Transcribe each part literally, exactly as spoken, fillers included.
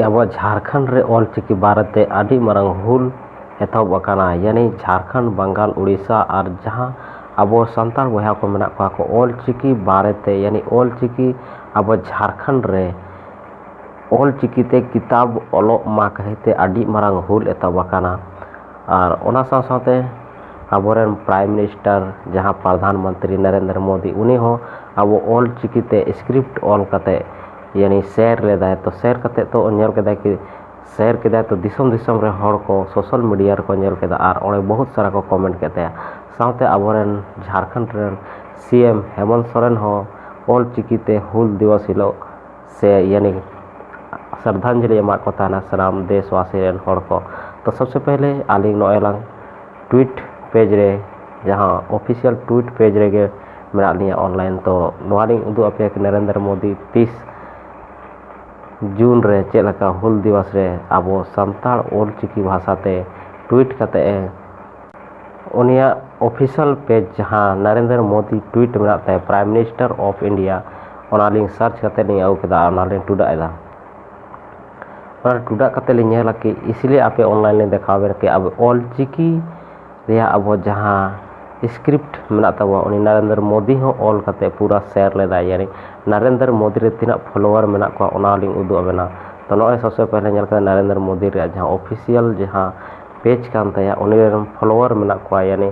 ᱟᱵᱚ ᱡᱷᱟᱲᱠᱷᱚᱸᱰ ᱨᱮ ᱚᱞᱪᱤᱠᱤ ᱵᱟᱨᱮᱛᱮ ᱟᱹᱰᱤ ᱢᱟᱨᱟᱝ ᱦᱩᱞ ᱮᱛᱚᱦᱚᱵ ᱟᱠᱟᱱᱟ, ᱭᱟᱱᱤ ᱡᱷᱟᱲᱠᱷᱚᱸᱰ, ᱵᱟᱝᱜᱟᱞ, ᱩᱲᱤᱥᱥᱟ ᱟᱨ ᱡᱟᱦᱟᱸ ᱟᱵᱚ ᱥᱟᱱᱛᱟᱲ ᱵᱚᱭᱦᱟ ᱠᱚ ᱢᱮᱱᱟᱜ ᱠᱚᱣᱟ ᱠᱚ, ᱚᱞᱪᱤᱠᱤ ᱵᱟᱨᱮᱛᱮ, ᱭᱟᱱᱤ ᱚᱞᱪᱤᱠᱤ ᱟᱵᱚ ᱡᱷᱟᱲᱠᱷᱚᱸᱰ ᱨᱮ ᱚᱞᱪᱤᱠᱤ ᱛᱮ ᱠᱤᱛᱟᱵ ᱚᱞᱚᱜ ᱢᱟ ᱠᱷᱟᱹᱛᱤᱨ ᱛᱮ ᱟᱹᱰᱤ ᱢᱟᱨᱟᱝ ᱦᱩᱞ ᱮᱛᱚᱦᱚᱵ ᱟᱠᱟᱱᱟ᱾ ᱟᱨ ᱚᱱᱟ ᱥᱟᱶ ᱥᱟᱶᱛᱮ ᱟᱵᱚᱨᱮᱱ ᱯᱨᱟᱭᱤᱢ ᱢᱤᱱᱤᱥᱴᱟᱨ, ᱡᱟᱦᱟᱸ ᱯᱨᱚᱫᱷᱟᱱ ᱢᱚᱱᱛᱨᱤ ᱱᱚᱨᱮᱱᱫᱨᱚ ᱢᱳᱫᱤ, ᱩᱱᱤ ᱦᱚᱸ ᱟᱵᱚ ᱚᱞᱪᱤᱠᱤ ᱛᱮ ᱥᱠᱨᱤᱯᱴ ᱚᱞ ᱠᱟᱛᱮ, ᱭᱟᱱᱤ ᱥᱮᱭᱟᱨ ᱞᱮᱫᱟᱭ᱾ ᱛᱚ ᱥᱮᱭᱟᱨ ᱠᱟᱛᱮ ᱛᱚ ᱧᱮᱞ ᱠᱮᱫᱟᱭ ᱠᱤ, ᱥᱮᱭᱟᱨ ᱠᱮᱫᱟᱭ ᱛᱚ ᱫᱤᱥᱚᱢ ᱫᱤᱥᱚᱢ ᱨᱮ ᱦᱚᱲ ᱠᱚ ᱥᱳᱥᱟᱞ ᱢᱤᱰᱤᱭᱟ ᱨᱮᱠᱚ ᱧᱮᱞ ᱠᱮᱫᱟ ᱟᱨ ᱚᱸᱰᱮ ᱵᱚᱦᱩᱛ ᱥᱟᱨᱟ ᱠᱚ ᱠᱚᱢᱮᱱᱴ ᱠᱮᱫ ᱛᱟᱭᱟ᱾ ᱥᱟᱶᱛᱮ ᱟᱵᱚᱨᱮᱱ ᱡᱷᱟᱲᱠᱷᱚᱸᱰ ᱨᱮᱱ ᱥᱤ ᱮᱢ ᱦᱮᱢᱚᱱᱛ ᱥᱚᱨᱮᱱ ᱦᱚᱸ ᱚᱞᱪᱤᱠᱤ ᱛᱮ ᱦᱩᱞ ᱫᱤᱵᱚᱥ ᱦᱤᱞᱳᱜ ᱥᱮ ᱭᱟᱱᱤ ᱥᱨᱟᱫᱷᱟᱧᱡᱚᱞᱤ ᱮᱢᱟᱫ ᱠᱚ ᱛᱟᱦᱮᱱᱟ ᱥᱟᱱᱟᱢ ᱫᱮᱥᱣᱟᱥᱤ ᱨᱮᱱ ᱦᱚᱲ ᱠᱚ᱾ ᱛᱚ ᱥᱚᱵᱥᱮ ᱯᱮᱦᱞᱮ ᱟᱹᱞᱤᱧ ᱱᱚᱜᱼᱚᱭ ᱞᱟᱝ ᱴᱩᱭᱤᱴ ᱯᱮᱡᱽ ᱨᱮ, ᱡᱟᱦᱟᱸ ᱚᱯᱷᱤᱥᱤᱭᱟᱞ ᱴᱩᱭᱤᱴ ᱯᱮᱡᱽ ᱨᱮᱜᱮ ᱢᱮᱱᱟᱜ ᱞᱤᱧᱟ ᱚᱱᱞᱟᱭᱤᱱ, ᱛᱚ ᱱᱚᱣᱟ ᱞᱤᱧ ᱩᱫᱩᱜ ᱟᱯᱮᱭᱟ ᱠᱤ ᱱᱚᱨᱮᱱᱫᱨᱚ ᱢᱳᱫᱤ ᱛᱤᱥ ᱡᱩᱱ ᱨᱮ ᱪᱮᱫ ᱞᱮᱠᱟ ᱦᱩᱞ ᱫᱤᱵᱚᱥ ᱨᱮ ᱟᱵᱚ ᱥᱟᱱᱛᱟᱲ ᱚᱞᱪᱤᱠᱤ ᱵᱷᱟᱥᱟ ᱛᱮ ᱴᱩᱭᱤᱴ ᱠᱟᱛᱮ ᱮ, ᱩᱱᱤᱭᱟᱜ ᱚᱯᱷᱤᱥᱤᱭᱟᱞ ᱯᱮᱡᱽ ᱡᱟᱦᱟᱸ ᱱᱚᱨᱮᱱᱫᱨᱚ ᱢᱳᱫᱤ ᱴᱩᱭᱤᱴ ᱢᱮᱱᱟᱜ ᱛᱟᱭᱟ, ᱯᱨᱟᱭᱤᱢ ᱢᱤᱱᱤᱥᱴᱟᱨ ᱚᱯᱷ ᱤᱱᱰᱤᱭᱟ, ᱚᱱᱟᱞᱤᱧ ᱥᱟᱨᱪ ᱠᱟᱛᱮ ᱞᱤᱧ ᱟᱹᱜᱩ ᱠᱮᱫᱟ ᱟᱨ ᱚᱱᱟᱞᱤᱧ ᱴᱩᱰᱟᱹᱜ ᱮᱫᱟ᱾ ᱚᱱᱟ ᱴᱩᱰᱟᱹᱜ ᱠᱟᱛᱮ ᱞᱤᱧ ᱧᱮᱞᱟ ᱠᱤ ᱤᱥᱞᱤᱭᱮ ᱟᱯᱮ ᱚᱱᱞᱟᱭᱤᱱ ᱞᱤᱧ ᱫᱮᱠᱷᱟᱣ ᱵᱮᱱᱟ ᱠᱤ ᱟᱵᱚ ᱚᱞᱪᱤᱠᱤ ᱨᱮᱭᱟᱜ ᱟᱵᱚ ᱡᱟᱦᱟᱸ ᱥᱠᱨᱤᱯᱴ ᱢᱮᱱᱟᱜ ᱛᱟᱵᱚᱱᱟ, ᱩᱱᱤ ᱱᱚᱨᱮᱱᱫᱨᱚ ᱢᱳᱫᱤ ᱦᱚᱸ ᱚᱞ ᱠᱟᱛᱮ ᱯᱩᱨᱟᱹ ᱥᱮᱭᱟᱨ ᱞᱮᱫᱟᱭ᱾ ᱭᱟᱱᱤ ᱱᱚᱨᱮᱱᱫᱨᱚ ᱢᱳᱫᱤ ᱨᱮ ᱛᱤᱱᱟᱹᱜ ᱯᱷᱚᱞᱳᱣᱟᱨ ᱢᱮᱱᱟᱜ ᱠᱚᱣᱟ ᱚᱱᱟ ᱞᱤᱧ ᱩᱫᱩᱜ ᱟᱵᱮᱱᱟ᱾ ᱛᱚ ᱱᱚᱜᱼᱚᱭ ᱥᱚᱵᱥᱮ ᱯᱮᱦᱞᱮ ᱧᱮᱞ ᱠᱟᱱᱟ ᱱᱚᱨᱮᱱᱫᱨᱚ ᱢᱳᱫᱤ ᱨᱮᱭᱟᱜ ᱡᱟᱦᱟᱸ ᱚᱯᱷᱤᱥᱤᱭᱟᱞ ᱡᱟᱦᱟᱸ ᱯᱮᱡᱽ ᱠᱟᱱ ᱛᱟᱭᱟ, ᱩᱱᱤ ᱨᱮᱱ ᱯᱷᱚᱞᱳᱣᱟᱨ ᱢᱮᱱᱟᱜ ᱠᱚᱣᱟ ᱭᱟᱱᱤ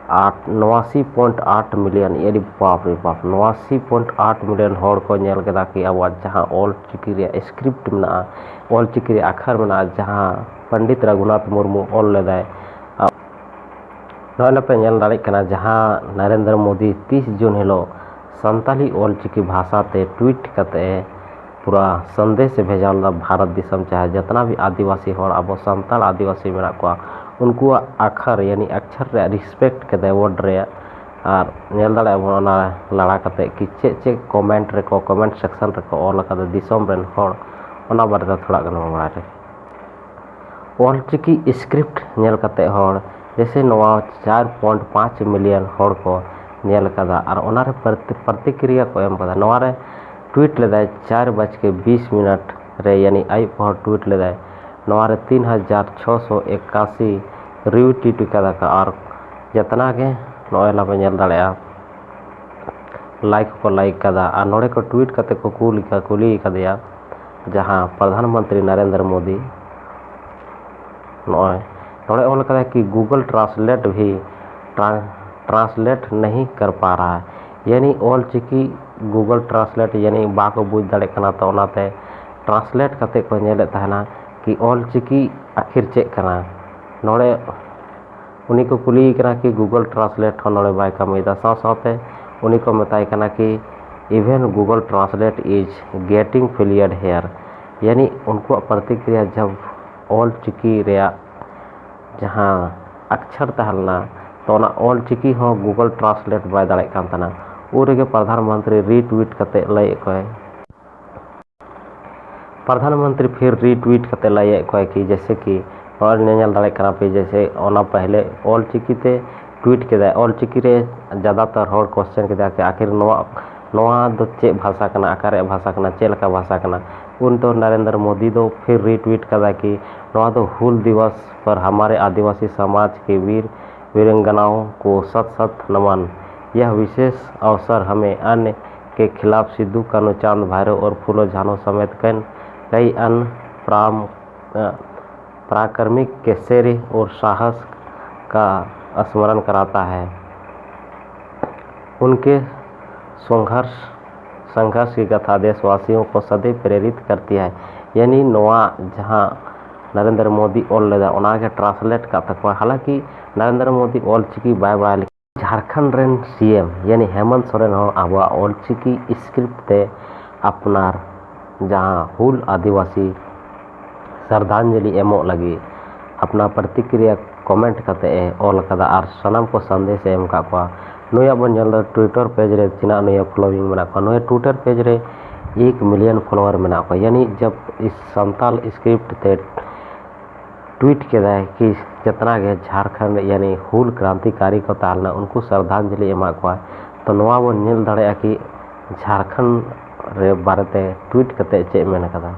ᱟᱴ ᱱᱚᱣᱟᱥᱤ ᱯᱚᱭᱮᱱᱴ ᱟᱴ ᱢᱤᱞᱤᱭᱚᱱ᱾ ᱟᱹᱰᱤ ᱵᱟᱯ ᱨᱮ ᱵᱟᱯ, ᱱᱚᱣᱟᱥᱤ ᱯᱚᱭᱮᱱᱴ ᱟᱴ ᱢᱤᱞᱤᱭᱚᱱ ᱦᱚᱲ ᱠᱚ ᱧᱮᱞ ᱠᱮᱫᱟ ᱠᱤ ᱟᱵᱚᱣᱟᱜ ᱡᱟᱦᱟᱸ ᱚᱞ ᱪᱤᱠᱤ ᱨᱮᱭᱟᱜ ᱥᱠᱨᱤᱯᱴ ᱢᱮᱱᱟᱜᱼᱟ, ᱚᱞ ᱪᱤᱠᱤ ᱨᱮᱭᱟᱜ ᱟᱠᱷᱟᱨ ᱢᱮᱱᱟᱜᱼᱟ, ᱡᱟᱦᱟᱸ ᱯᱚᱱᱰᱤᱛ ᱨᱚᱜᱷᱩᱱᱟᱛᱷ ᱢᱩᱨᱢᱩ ᱚᱞ ᱞᱮᱫᱟᱭ᱾ ᱱᱚᱜᱼᱚᱭ ᱯᱮ ᱧᱮᱞ ᱫᱟᱲᱮᱭᱟᱜ ᱠᱟᱱᱟ ᱡᱟᱦᱟᱸ ᱱᱚᱨᱮᱱᱫᱨᱚ ᱢᱳᱫᱤ ᱛᱤᱥ ᱡᱩᱱ ᱦᱤᱞᱳᱜ ᱥᱟᱱᱛᱟᱞᱤ ᱚᱞ ᱪᱤᱠᱤ ᱵᱷᱟᱥᱟ ᱛᱮ ᱴᱩᱭᱤᱴ ᱠᱟᱛᱮ ᱯᱩᱨᱟ ᱥᱚᱱᱫᱮᱥ ᱮ ᱵᱷᱮᱡᱟ ᱞᱮᱫᱟ ᱵᱷᱟᱨᱚᱛ ᱫᱤᱥᱚᱢ, ᱪᱟᱦᱮ ᱡᱚᱛᱱᱟ ᱵᱷᱤ ᱟᱹᱫᱤᱵᱟᱹᱥᱤ ᱦᱚᱲ, ᱟᱵᱚ ᱥᱟᱱᱛᱟᱲ ᱟᱹᱫᱤᱵᱟᱹᱥᱤ ᱢᱮᱱᱟᱜ ᱠᱚᱣᱟ, ᱩᱱᱠᱩᱣᱟᱜ ᱟᱠᱷᱟᱨ ᱭᱟᱱᱤ ᱟᱠᱪᱷᱟᱨ ᱨᱮᱭᱟᱜ ᱨᱮᱥᱯᱮᱠᱴ ᱠᱮᱫᱟᱭ ᱣᱟᱨᱰ ᱨᱮᱭᱟᱜ᱾ ᱟᱨ ᱧᱮᱞ ᱫᱟᱲᱮᱭᱟᱜ ᱟᱵᱚᱱ ᱚᱱᱟ ᱞᱟᱲᱟ ᱠᱟᱛᱮ ᱠᱤ ᱪᱮᱫ ᱪᱮᱫ ᱠᱚᱢᱮᱱᱴ ᱨᱮᱠᱚ, ᱠᱚᱢᱮᱱᱴ ᱥᱮᱠᱥᱚᱱ ᱨᱮᱠᱚ ᱚᱞ ᱟᱠᱟᱫᱟ ᱫᱤᱥᱚᱢ ᱨᱮᱱ ᱦᱚᱲ, ᱚᱱᱟ ᱵᱟᱨᱮᱛᱮ ᱛᱷᱚᱲᱟ ᱜᱟᱱ ᱵᱚᱱ ᱵᱟᱲᱟᱭ ᱞᱮᱜᱮ᱾ ᱚᱞᱪᱤᱠᱤ ᱥᱠᱨᱤᱯᱴ ᱧᱮᱞ ᱠᱟᱛᱮ ᱦᱚᱲ, ᱡᱮᱥᱮ ᱱᱚᱣᱟ ᱪᱟᱨ ᱯᱚᱭᱮᱱᱴ ᱯᱟᱸᱪ ᱢᱤᱞᱤᱭᱚᱱ ᱦᱚᱲ ᱠᱚ ᱧᱮᱞ ᱠᱟᱫᱟ ᱟᱨ ᱚᱱᱟᱨᱮ ᱯᱨᱚᱛᱤ-, ᱯᱨᱚᱛᱤᱠᱨᱤᱭᱟ ᱠᱚ ᱮᱢ ᱠᱟᱫᱟ᱾ ᱱᱚᱣᱟᱨᱮ ᱴᱩᱭᱤᱴ ᱞᱮᱫᱟᱭ ᱪᱟᱨ ᱵᱟᱡ ᱠᱮ ᱵᱤᱥ ᱢᱤᱱᱤᱴ ᱨᱮ ᱭᱟᱱᱤ ᱟᱹᱭᱩᱵ ᱯᱚᱦᱚᱨ ᱴᱩᱭᱤᱴ ᱞᱮᱫᱟᱭ᱾ ᱱᱚᱣᱟ ᱨᱮ ᱛᱤᱱ ᱦᱟᱡᱟᱨ ᱪᱷᱚᱥᱚ ᱮᱠᱟᱥᱤ ᱨᱤᱴᱩᱭᱤᱴ ᱠᱟᱫᱟ ᱠᱚ ᱟᱨ ᱡᱚᱛᱚᱱᱟᱜ ᱜᱮ ᱱᱚᱜᱼᱚᱭ ᱞᱟᱝ ᱧᱮᱞ ᱫᱟᱲᱮᱭᱟᱜᱼᱟ᱾ ᱞᱟᱭᱤᱠ ᱠᱚ ᱞᱟᱭᱤᱠ ᱠᱟᱫᱟ ᱟᱨ ᱱᱚᱰᱮ ᱠᱚ ᱴᱩᱭᱤᱴ ᱠᱟᱛᱮ ᱠᱚ ᱠᱩᱞᱤ ᱠᱟ- ᱠᱩᱞᱤ ᱠᱟᱫᱮᱭᱟ ᱡᱟᱦᱟᱸ ᱯᱨᱚᱫᱷᱟᱱ ᱢᱚᱱᱛᱨᱤ ᱱᱟᱨᱮᱱᱫᱨᱚ ᱢᱳᱫᱤ᱾ ᱱᱚᱜᱼᱚᱭ ᱱᱚᱰᱮ ᱚᱞ ᱠᱟᱫᱟᱭ ᱠᱤ Google Translate भी ट्रां- ट्रांसलेट नहीं कर पा रहा है, ᱭᱟᱱᱤ ᱚᱞ ᱪᱤᱠᱤ Google Translate ᱭᱟᱱᱤ ᱵᱟᱠᱚ ᱵᱩᱡᱽ ᱫᱟᱲᱮᱭᱟᱜ ᱠᱟᱱᱟ, ᱛᱚ ᱚᱱᱟᱛᱮ ᱴᱨᱟᱱᱥᱞᱮᱴ ᱠᱟᱛᱮ ᱠᱚ ᱧᱮᱞᱮᱫ ᱛᱟᱦᱮᱱᱟ ᱠᱤ ᱚᱞ ᱪᱤᱠᱤ ᱟᱹᱠᱷᱤᱨ ᱪᱮᱫ ᱠᱟᱱᱟ᱾ ᱱᱚᱰᱮ ᱩᱱᱤ ᱠᱚ ᱠᱩᱞᱤᱭᱮ ᱠᱟᱱᱟ ᱠᱤ Google Translate ᱦᱚᱸ ᱱᱚᱰᱮ ᱵᱟᱭ ᱠᱟᱹᱢᱤᱭᱮᱫᱟ᱾ ᱥᱟᱶ ᱥᱟᱶᱛᱮ ᱩᱱᱤ ᱠᱚ ᱢᱮᱛᱟᱭ ᱠᱟᱱᱟ ᱠᱤ Even Google Translate is getting failed here, ᱭᱟᱱᱤ ᱩᱱᱠᱩᱣᱟᱜ ᱯᱨᱚᱛᱤᱠᱨᱤᱭᱟ ᱡᱟᱵ ᱚᱞ ᱪᱤᱠᱤ ᱨᱮᱭᱟᱜ ᱡᱟᱦᱟᱸ ᱟᱠᱪᱷᱟᱨ ᱛᱟᱦᱮᱸ ᱞᱮᱱᱟ, ᱛᱚ ᱚᱱᱟ ᱚᱞ ᱪᱤᱠᱤ ᱦᱚᱸ Google Translate ᱵᱟᱭ ᱫᱟᱲᱮᱭᱟᱜ ᱠᱟᱱ ᱛᱟᱦᱮᱱᱟ᱾ ᱩᱱ ᱨᱮᱜᱮ ᱯᱨᱚᱫᱷᱟᱱ ᱢᱚᱱᱛᱨᱤ ᱨᱤᱴᱩᱭᱤᱴ ᱠᱟᱛᱮ ᱞᱟᱹᱭᱮᱫ ᱠᱚᱣᱟᱭ, ᱯᱨᱚᱫᱷᱟᱱ ᱢᱚᱱᱛᱨᱤ ᱯᱷᱤᱨ ᱨᱤᱴᱩᱭᱤᱴ ᱠᱟᱛᱮ ᱞᱟᱹᱭᱮᱫ ᱠᱚᱣᱟᱭ ᱠᱤ ᱡᱮᱭᱥᱮ ᱠᱤ ᱱᱚᱜᱼᱚᱭ ᱧᱮᱧᱮᱞ ᱫᱟᱲᱮᱭᱟᱜ ᱠᱟᱱᱟ ᱯᱮ, ᱡᱮᱭᱥᱮ ᱚᱱᱟ ᱯᱟᱦᱞᱮ ᱚᱞ ᱪᱤᱠᱤ ᱛᱮ ᱴᱩᱭᱤᱴ ᱠᱮᱫᱟᱭ, ᱚᱞ ᱪᱤᱠᱤ ᱨᱮ ᱡᱟᱫᱟᱛᱟᱨ ᱦᱚᱲ ᱠᱚᱥᱪᱮᱱ ᱠᱮᱫᱟ ᱠᱤ ᱟᱠᱷᱤᱨ ᱱᱚᱣᱟ ᱱᱚᱣᱟ ᱫᱚ ᱪᱮᱫ ᱵᱷᱟᱥᱟ ᱠᱟᱱᱟ, ᱚᱠᱟᱨᱮᱭᱟᱜ ᱵᱷᱟᱥᱟ ᱠᱟᱱᱟ, ᱪᱮᱫ ᱞᱮᱠᱟ ᱵᱷᱟᱥᱟ ᱠᱟᱱᱟ᱾ ᱩᱱ ᱫᱚ ᱱᱟᱨᱮᱱᱫᱨᱚ ᱢᱳᱫᱤ ᱫᱚ ᱯᱷᱤᱨ ᱨᱤᱴᱩᱭᱤᱴ ᱠᱟᱫᱟ ᱠᱤ ᱱᱚᱣᱟ ᱫᱚ ᱦᱩᱞ ᱫᱤᱵᱚᱥ ᱯᱚᱨ ᱦᱟᱢᱟᱨᱮ ᱟᱫᱤᱵᱟᱥᱤ ᱥᱚᱢᱟᱡᱽ ᱠᱮ ᱵᱤᱨ वीरांगनाओं को शत शत नमन। यह विशेष अवसर हमें अन्य के खिलाफ सिद्धू, कान्हू, चांद, भैरव और फूलो झानो समेत कई, कई अन्य प्राम-, अ, पराक्रमी के शौर्य और साहस का स्मरण कराता है। उनके संघर्ष, संघर्ष की गाथा देशवासियों को सदैव प्रेरित करती है। ᱭᱟᱱᱤ ᱱᱚᱣᱟ ᱡᱟᱦᱟᱸ ᱱᱟᱨᱮᱱᱫᱨᱚ ᱢᱳᱫᱤ ᱚᱞ ᱞᱮᱫᱟ, ᱚᱱᱟᱜᱮ ᱴᱨᱟᱱᱥᱞᱮᱴ ᱠᱟᱜ ᱛᱟᱠᱚᱣᱟ᱾ ᱦᱟᱞᱟᱸᱠᱤ ᱱᱟᱨᱮᱱᱫᱨᱚ ᱢᱳᱫᱤ ᱚᱞ ᱪᱤᱠᱤ ᱵᱟᱭ ᱵᱟᱲᱟᱭ ᱞᱮᱠᱷᱟᱱ ᱡᱷᱟᱲᱠᱷᱚᱸᱰ ᱨᱮᱱ ᱥᱤ ᱮᱢ ᱭᱟᱱᱤ ᱦᱮᱢᱚᱱᱛ ᱥᱚᱨᱮᱱ ᱦᱚᱸ ᱟᱵᱚᱣᱟᱜ ᱚᱞ ᱪᱤᱠᱤ ᱥᱠᱨᱤᱯᱴ ᱛᱮ ᱟᱯᱱᱟᱨ ᱡᱟᱦᱟᱸ ᱦᱩᱞ ᱟᱹᱫᱤᱵᱟᱹᱥᱤ ᱥᱨᱟᱫᱷᱟᱧᱡᱚᱞᱤ ᱮᱢᱚᱜ ᱞᱟᱹᱜᱤᱫ ᱟᱯᱱᱟᱨ ᱯᱨᱚᱛᱤᱠᱨᱤᱭᱟ ᱠᱚᱢᱮᱱᱴ ᱠᱟᱛᱮ ᱮ ᱚᱞ ᱟᱠᱟᱫᱟ ᱟᱨ ᱥᱟᱱᱟᱢ ᱠᱚ ᱥᱟᱸᱫᱮᱥ ᱮ ᱮᱢ ᱟᱠᱟᱫ ᱠᱚᱣᱟ᱾ ᱱᱩᱭᱟᱜ ᱵᱚᱱ ᱧᱮᱞ ᱮᱫᱟ ᱴᱩᱭᱴᱟᱨ ᱯᱮᱡᱽ ᱨᱮ ᱛᱤᱱᱟᱹᱜ ᱱᱩᱭᱟᱜ ᱯᱷᱚᱞᱳᱭᱤᱝ ᱢᱮᱱᱟᱜ ᱠᱚᱣᱟ᱾ ᱱᱩᱭᱟᱜ ᱴᱩᱭᱴᱟᱨ ᱯᱮᱡᱽ ᱨᱮ ᱮᱠ ᱢᱤᱞᱤᱭᱚᱱ ᱯᱷᱚᱞᱳᱣᱟᱨ ᱢᱮᱱᱟᱜ ᱠᱚᱣᱟ᱾ ᱭᱟᱱᱤ ᱡᱟᱵ ᱤᱥ ᱥᱟᱱᱛᱟᱞ ᱥᱠᱨᱤᱯᱴ ᱛᱮ ᱴᱩᱭᱤᱴ ᱠᱮᱫᱟᱭ ᱠᱤ ᱡᱚᱛᱱᱟ ᱜᱮ ᱡᱷᱟᱲᱠᱷᱚᱸᱰ ᱭᱟᱱᱤ ᱦᱩᱞ ᱠᱨᱟᱱᱛᱤᱠᱟᱨᱤ ᱠᱚ ᱛᱟᱦᱮᱸ ᱞᱮᱱᱟ, ᱩᱱᱠᱩ ᱥᱨᱟᱫᱷᱟᱧᱡᱚᱞᱤ ᱮᱢᱟᱜ ᱠᱚᱣᱟ᱾ ᱛᱚ ᱱᱚᱣᱟ ᱵᱚᱱ ᱧᱮᱞ ᱫᱟᱲᱮᱭᱟᱜᱼᱟ ᱠᱤ ᱡᱷᱟᱲᱠᱷᱚᱸᱰ ᱨᱮ ᱵᱟᱨᱮᱛᱮ ᱴᱩᱭᱤᱴ ᱠᱟᱛᱮ ᱪᱮᱫ ᱢᱮᱱ ᱠᱟᱫᱟ᱾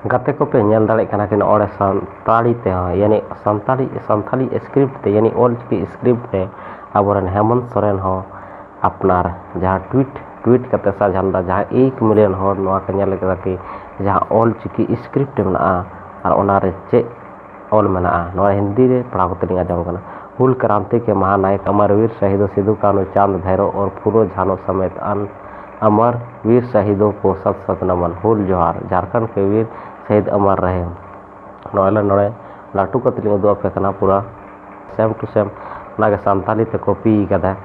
ᱜᱟᱛᱮ ᱠᱚᱯᱮ ᱧᱮᱞ ᱫᱟᱲᱮᱭᱟᱜ ᱠᱟᱱᱟ ᱠᱤ ᱱᱚᱜᱼᱚᱭ ᱥᱟᱱᱛᱟᱲᱤ ᱛᱮᱦᱚᱸ, ᱭᱟᱱᱤ ᱥᱟᱱᱛᱟᱲᱤ, ᱥᱟᱱᱛᱟᱲᱤ script ᱛᱮ, ᱭᱟᱱᱤ ᱚᱞ ᱪᱤᱠᱤ script ᱛᱮ ᱟᱵᱚᱨᱮᱱ ᱦᱮᱢᱚᱱᱛ ᱥᱚᱨᱮᱱ ᱦᱚᱸ ᱟᱯᱱᱟᱨ ᱡᱟᱦᱟᱸ tweet, tweet ᱠᱟᱛᱮ ᱥᱟᱡᱷᱟ ᱞᱮᱫᱟ, ᱡᱟᱦᱟᱸ ᱮᱠ million ᱦᱚᱲ ᱱᱚᱣᱟ ᱠᱚ ᱧᱮᱞ ᱠᱮᱫᱟ ᱠᱤ ᱡᱟᱦᱟᱸ ᱚᱞ ᱪᱤᱠᱤ script ᱢᱮᱱᱟᱜᱼᱟ ᱟᱨ ᱚᱱᱟᱨᱮ ᱪᱮᱫ ᱚᱞ ᱢᱮᱱᱟᱜᱼᱟ, ᱱᱚᱣᱟ ᱦᱤᱱᱫᱤ ᱨᱮ ᱯᱟᱲᱦᱟᱣ ᱠᱟᱛᱮ ᱞᱤᱧ ᱟᱸᱡᱚᱢ ᱠᱟᱱᱟ᱾ ᱦᱩᱞ ᱠᱨᱟᱱᱛᱤ ᱠᱮ ᱢᱟᱦᱟᱱᱟᱭᱚᱠ ᱟᱢᱟᱨ ᱵᱤᱨ ᱥᱟᱦᱤᱫ ᱥᱤᱫᱩ ᱠᱟᱹᱱᱦᱩ ᱪᱟᱸᱫᱽ ᱵᱷᱟᱭᱨᱚ ᱟᱨ ᱯᱷᱩᱞᱳ ᱡᱷᱟᱱᱳ ᱥᱚᱢᱮᱛ ᱟᱱ ᱟᱢᱟᱨ ᱵᱤᱨ ᱥᱟᱦᱤᱫ ᱠᱚ ᱥᱟᱛ ᱥᱟᱛ ᱱᱟᱢᱟᱱ᱾ ᱦᱩᱞ ᱡᱚᱦᱟᱨ᱾ ᱡᱷᱟᱨᱠᱷᱚᱸᱰ ᱠᱮ ᱵᱤᱨ ᱥᱟᱦᱤᱫ ᱟᱢᱟᱨ ᱨᱟᱦᱮ᱾ ᱱᱚᱜᱼᱚᱭ ᱞᱮ ᱱᱚᱰᱮ ᱞᱟᱹᱴᱩ ᱠᱟᱛᱮ ᱞᱤᱧ ᱩᱫᱩᱜ ᱟᱯᱮ ᱠᱟᱱᱟ, ᱯᱩᱨᱟ same to same ᱚᱱᱟᱜᱮ ᱥᱟᱱᱛᱟᱞᱤ ᱛᱮ copy ᱠᱟᱫᱟ᱾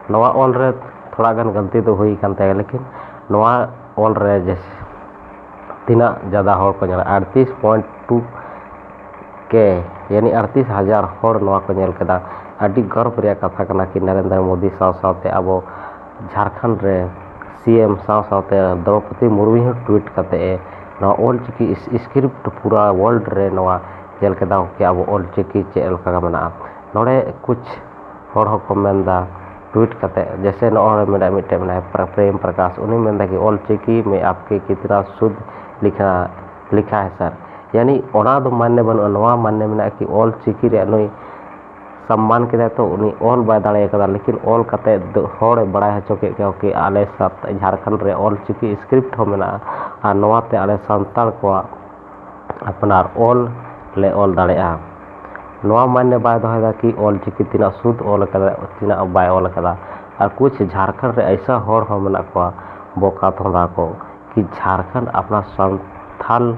ᱱᱚᱣᱟ ᱚᱞ ᱨᱮ ᱛᱷᱚᱲᱟ ᱜᱟᱱ ᱜᱟᱹᱞᱛᱤ ᱫᱚ ᱦᱩᱭ ᱠᱟᱱ ᱛᱟᱭᱟ, ᱞᱮᱠᱤᱱ ᱱᱚᱣᱟ ᱚᱞ ᱨᱮ ᱡᱮ ᱛᱤᱱᱟᱹᱜ ᱡᱟᱫᱟ ᱦᱚᱲ ᱠᱚ ᱧᱮᱞᱟ, ᱟᱴᱛᱨᱤᱥ point two K, ᱭᱟᱱᱤ ᱟᱴᱛᱨᱤᱥ ᱦᱟᱡᱟᱨ ᱦᱚᱲ ᱱᱚᱣᱟ ᱠᱚ ᱧᱮᱞ ᱠᱮᱫᱟ᱾ ᱟᱹᱰᱤ ᱜᱚᱨᱵ ᱨᱮᱭᱟᱜ ᱠᱟᱛᱷᱟ ᱠᱟᱱᱟ ᱠᱤ ᱱᱚᱨᱮᱱᱫᱨᱚ ᱢᱳᱫᱤ ᱥᱟᱶ ᱥᱟᱶᱛᱮ ᱟᱵᱚ ᱡᱷᱟᱲᱠᱷᱚᱸᱰ ᱨᱮ ᱥᱤ ᱮᱢ ᱥᱟᱶ ᱥᱟᱶᱛᱮ ᱫᱨᱚᱯᱚᱫᱤ ᱢᱩᱨᱢᱩ ᱦᱚᱸ tweet ᱠᱟᱛᱮ ᱮ ᱱᱚᱣᱟ ᱚᱞ ᱪᱤᱠᱤ script ᱯᱩᱨᱟ world ᱨᱮ ᱱᱚᱣᱟ ᱧᱮᱞ ᱠᱮᱫᱟ ᱠᱤ ᱟᱵᱚ ᱚᱞ ᱪᱤᱠᱤ ᱪᱮᱫ ᱞᱮᱠᱟ ᱢᱮᱱᱟᱜᱼᱟ᱾ ᱱᱚᱰᱮ ᱠᱩᱪ ᱦᱚᱲ ᱦᱚᱸᱠᱚ ᱢᱮᱱᱫᱟ tweet ᱠᱟᱛᱮ, ᱡᱮᱭᱥᱮ ᱱᱚᱜᱼᱚᱭ ᱢᱮᱱᱟᱜᱼᱟ ᱢᱤᱫᱴᱮᱱ ᱢᱮᱱᱟᱭᱟ ᱯᱨᱮᱢ ᱯᱨᱟᱠᱟᱥ, ᱩᱱᱤ ᱢᱮᱱᱫᱟ ᱠᱤ ᱚᱞ ᱪᱤᱠᱤ ᱢᱮ ᱟᱯᱠᱮ ᱠᱤᱛᱱᱟ ᱥᱩᱫᱷ ᱞᱤᱠᱷᱟ, ᱞᱤᱠᱷᱟ ᱦᱮ ᱥᱟᱨ᱾ ᱭᱟᱱᱤ ᱚᱱᱟ ᱫᱚ ᱢᱟᱱᱱᱮ ᱵᱟᱹᱱᱩᱜᱼᱟ, ᱱᱚᱣᱟ ᱢᱟᱱᱱᱮ ᱢᱮᱱᱟᱜᱼᱟ ᱠᱤ ᱚᱞ ᱪᱤᱠᱤ ᱨᱮᱭᱟᱜ ᱱᱩᱭ ᱥᱚᱢᱢᱟᱱ ᱠᱮᱫᱟᱭ, ᱛᱚ ᱩᱱᱤ ᱚᱞ ᱵᱟᱭ ᱫᱟᱲᱮ ᱠᱟᱫᱟ, ᱞᱮᱠᱤᱱ ᱚᱞ ᱠᱟᱛᱮ ᱫᱚ ᱦᱚᱲᱮ ᱵᱟᱲᱟᱭ ᱦᱚᱪᱚ ᱠᱮᱫ ᱠᱚᱣᱟ ᱠᱤ ᱟᱞᱮ ᱥᱟᱛ-, ᱡᱷᱟᱲᱠᱷᱚᱸᱰ ᱨᱮ ᱚᱞ ᱪᱤᱠᱤ script ᱦᱚᱸ ᱢᱮᱱᱟᱜᱼᱟ ᱟᱨ ᱱᱚᱣᱟᱛᱮ ᱟᱞᱮ ᱥᱟᱱᱛᱟᱲ ᱠᱚᱣᱟᱜ ᱟᱯᱱᱟᱨ ᱚᱞ ᱞᱮ ᱚᱞ ᱫᱟᱲᱮᱭᱟᱜᱼᱟ᱾ ᱱᱚᱣᱟ ᱢᱟᱱᱱᱮ ᱵᱟᱭ ᱫᱚᱦᱚᱭᱮᱫᱟ ᱠᱤ ᱚᱞ ᱪᱤᱠᱤ ᱛᱤᱱᱟᱹᱜ ᱥᱩᱫ ᱚᱞ ᱠᱟᱫᱟ, ᱛᱤᱱᱟᱹᱜ ᱵᱟᱭ ᱚᱞ ᱠᱟᱫᱟ᱾ ᱟᱨ ᱠᱩᱪ ᱡᱷᱟᱲᱠᱷᱚᱸᱰ ᱨᱮ ᱟᱭᱥᱟ ᱦᱚᱲ ᱦᱚᱸ ᱢᱮᱱᱟᱜ ᱠᱚᱣᱟ ᱵᱚᱠᱟ ᱛᱷᱚᱸᱫᱟ ᱠᱚ ᱠᱤ ᱡᱷᱟᱲᱠᱷᱚᱸᱰ ᱟᱯᱱᱟᱨ ᱥᱟᱱᱛᱷᱟᱞ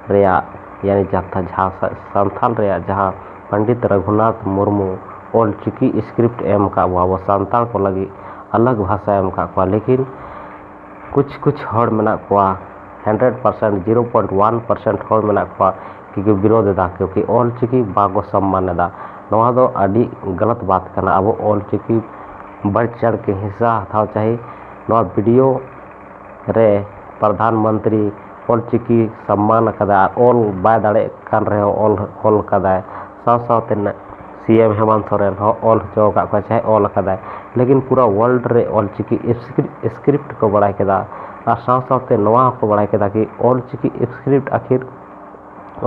ᱨᱮᱭᱟᱜ, ᱭᱟᱱᱤ ᱡᱟᱦᱟᱸ ᱥᱟᱱᱛᱷᱟᱞ ᱨᱮᱭᱟᱜ ᱡᱟᱦᱟᱸ ᱯᱚᱱᱰᱤᱛ ᱨᱚᱜᱷᱩᱱᱟᱛᱷ ᱢᱩᱨᱢᱩ ᱚᱞ ᱪᱤᱠᱤ script ᱮᱢ ᱟᱠᱟᱫ ᱵᱚᱱᱟ ᱟᱵᱚ ᱥᱟᱱᱛᱟᱲ ᱠᱚ ᱞᱟᱹᱜᱤᱫ, ᱟᱞᱟᱜᱽ ᱵᱷᱟᱥᱟ ᱮᱢ ᱟᱠᱟᱫ ᱠᱚᱣᱟ, ᱞᱮᱠᱤᱱ ᱠᱩᱪ ᱠᱩᱪ ᱦᱚᱲ ᱢᱮᱱᱟᱜ ᱠᱚᱣᱟ, hundred percent, zero point one percent ᱦᱚᱲ ᱢᱮᱱᱟᱜ ᱠᱚᱣᱟ ᱠᱤ ᱠᱚ ᱵᱤᱨᱳᱫᱷ ᱮᱫᱟ, ᱠᱤᱭᱩᱠᱤ ᱚᱞ ᱪᱤᱠᱤ ᱵᱟᱠᱚ ᱥᱚᱢᱢᱟᱱ ᱮᱫᱟ᱾ ᱱᱚᱣᱟ ᱫᱚ ᱟᱹᱰᱤ ᱜᱟᱞᱟᱛ ᱵᱟᱛ ᱠᱟᱱᱟ᱾ ᱟᱵᱚ ᱚᱞ ᱪᱤᱠᱤ ᱵᱟᱹᱲ ᱪᱟᱲ ᱠᱮ ᱦᱤᱥᱥᱟ ᱦᱟᱛᱟᱣ ᱪᱟᱦᱤ᱾ ᱱᱚᱣᱟ video ᱨᱮ ᱯᱨᱚᱫᱷᱟᱱ ᱢᱚᱱᱛᱨᱤ ᱚᱞ ᱪᱤᱠᱤ ᱥᱚᱢᱢᱟᱱ ᱟᱠᱟᱫᱟ ᱟᱨ ᱚᱞ ᱵᱟᱭ ᱫᱟᱲᱮᱭᱟᱜ ᱠᱟᱱ ᱨᱮᱦᱚᱸ ᱚᱞ, ᱚᱞ ᱠᱟᱫᱟᱭ᱾ ᱥᱟᱶ ᱥᱟᱶᱛᱮ ᱥᱤ ᱮᱢ ᱦᱮᱢᱚᱱᱛ ᱥᱚᱨᱮᱱ ᱦᱚᱸ ᱚᱞ ᱦᱚᱪᱚ ᱟᱠᱟᱫ ᱠᱚᱣᱟ, ᱪᱟᱦᱮ ᱚᱞ ᱟᱠᱟᱫᱟᱭ, ᱞᱮᱠᱤᱱ ᱯᱩᱨᱟ world ᱨᱮ ᱚᱞ ᱪᱤᱠᱤ script, script ᱠᱚ ᱵᱟᱲᱟᱭ ᱠᱮᱫᱟ᱾ ᱟᱨ ᱥᱟᱶ ᱥᱟᱶᱛᱮ ᱱᱚᱣᱟ ᱦᱚᱸᱠᱚ ᱵᱟᱲᱟᱭ ᱠᱮᱫᱟ ᱠᱤ ᱚᱞ ᱪᱤᱠᱤ ᱥᱠᱨᱤᱯᱴ ᱟᱹᱠᱷᱤᱨ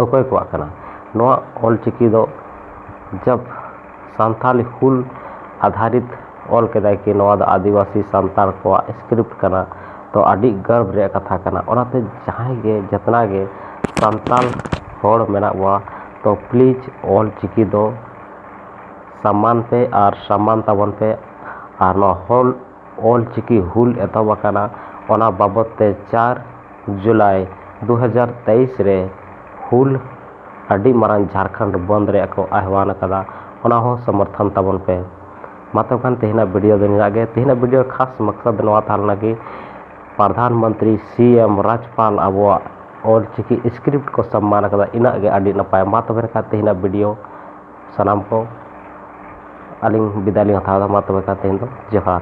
ᱚᱠᱚᱭ ᱠᱚᱣᱟᱜ ᱠᱟᱱᱟ᱾ ᱱᱚᱣᱟ ᱚᱞ ᱪᱤᱠᱤ ᱫᱚ ᱡᱟᱵ ᱥᱟᱱᱛᱟᱞᱤ ᱦᱩᱞ ᱟᱫᱷᱟᱨᱤᱛ ᱚᱞ ᱠᱮᱫᱟᱭ ᱠᱤ ᱱᱚᱣᱟ ᱫᱚ ᱟᱹᱫᱤᱵᱟᱹᱥᱤ ᱥᱟᱱᱛᱟᱲ ᱠᱚᱣᱟᱜ ᱥᱠᱨᱤᱯᱴ ᱠᱟᱱᱟ, ᱛᱚ ᱟᱹᱰᱤ ᱜᱚᱨᱵ ᱨᱮᱭᱟᱜ ᱠᱟᱛᱷᱟ ᱠᱟᱱᱟ᱾ ᱚᱱᱟᱛᱮ ᱡᱟᱦᱟᱸᱭ ᱜᱮ ᱡᱮᱛᱱᱟ ᱜᱮ ᱥᱟᱱᱛᱟᱲ ᱦᱚᱲ ᱢᱮᱱᱟᱜ ᱵᱚᱣᱟ, ᱛᱚ ᱯᱞᱤᱡᱽ ᱚᱞ ᱪᱤᱠᱤ ᱫᱚ ᱥᱟᱢᱟᱱ ᱯᱮ ᱟᱨ ᱥᱟᱢᱟᱱ ᱛᱟᱵᱚᱱ ᱯᱮ᱾ ᱟᱨ ᱱᱚᱣᱟ ᱦᱚᱞ ᱚᱞ ᱪᱤᱠᱤ ᱦᱩᱞ ᱮᱛᱚᱦᱚᱵ ᱟᱠᱟᱱᱟ, ᱚᱱᱟ ᱵᱟᱵᱚᱛ ᱛᱮ ᱪᱟᱨ ᱡᱩᱞᱟᱭ ᱫᱩ ᱦᱟᱡᱟᱨ ᱛᱮᱭᱤᱥ ᱨᱮ ᱦᱩᱞ ᱟᱹᱰᱤ ᱢᱟᱨᱟᱝ ᱡᱷᱟᱲᱠᱷᱚᱸᱰ ᱵᱚᱱᱫ ᱨᱮᱭᱟᱜ ᱠᱚ ᱟᱦᱣᱟᱱ ᱟᱠᱟᱫᱟ, ᱚᱱᱟ ᱦᱚᱸ ᱥᱚᱢᱚᱨᱛᱷᱚᱱ ᱛᱟᱵᱚᱱ ᱯᱮ᱾ ᱢᱟ ᱛᱚᱵᱮ ᱠᱷᱟᱱ ᱛᱮᱦᱮᱧᱟᱜ ᱵᱷᱤᱰᱤᱭᱳ ᱫᱚ ᱱᱤᱱᱟᱹᱜ ᱜᱮ᱾ ᱛᱮᱦᱮᱧᱟᱜ ᱵᱷᱤᱰᱤᱭᱳ ᱠᱷᱟᱥ ᱢᱚᱠᱥᱚᱫ ᱱᱚᱣᱟ ᱛᱟᱦᱮᱸ ᱞᱮᱱᱟ ᱠᱤ ᱯᱨᱚᱫᱷᱟᱱ ᱢᱚᱱᱛᱨᱤ ᱥᱤ ᱮᱢ ᱨᱟᱡᱽᱯᱟᱞ ᱟᱵᱚᱣᱟᱜ ᱚᱞ ᱪᱤᱠᱤ ᱥᱠᱨᱤᱯᱴ ᱠᱚ ᱥᱚᱢᱢᱟᱱ ᱟᱠᱟᱫᱟ, ᱤᱱᱟᱹᱜ ᱜᱮ ᱟᱹᱰᱤ ᱱᱟᱯᱟᱭ᱾ ᱢᱟ ᱛᱚᱵᱮ ᱠᱷᱟᱱ ᱛᱮᱦᱮᱧᱟᱜ ᱵᱷᱤᱰᱤᱭᱳ ᱥᱟᱱᱟᱢ ᱠᱚ ᱟᱹᱞᱤᱧ ᱵᱤᱫᱟᱭ ᱞᱤᱧ ᱦᱟᱛᱟᱣ ᱮᱫᱟ᱾ ᱢᱟ ᱛᱚᱵᱮ ᱠᱷᱟᱱ ᱛᱮᱦᱮᱧ ᱫᱚ ᱡᱚᱦᱟᱨ᱾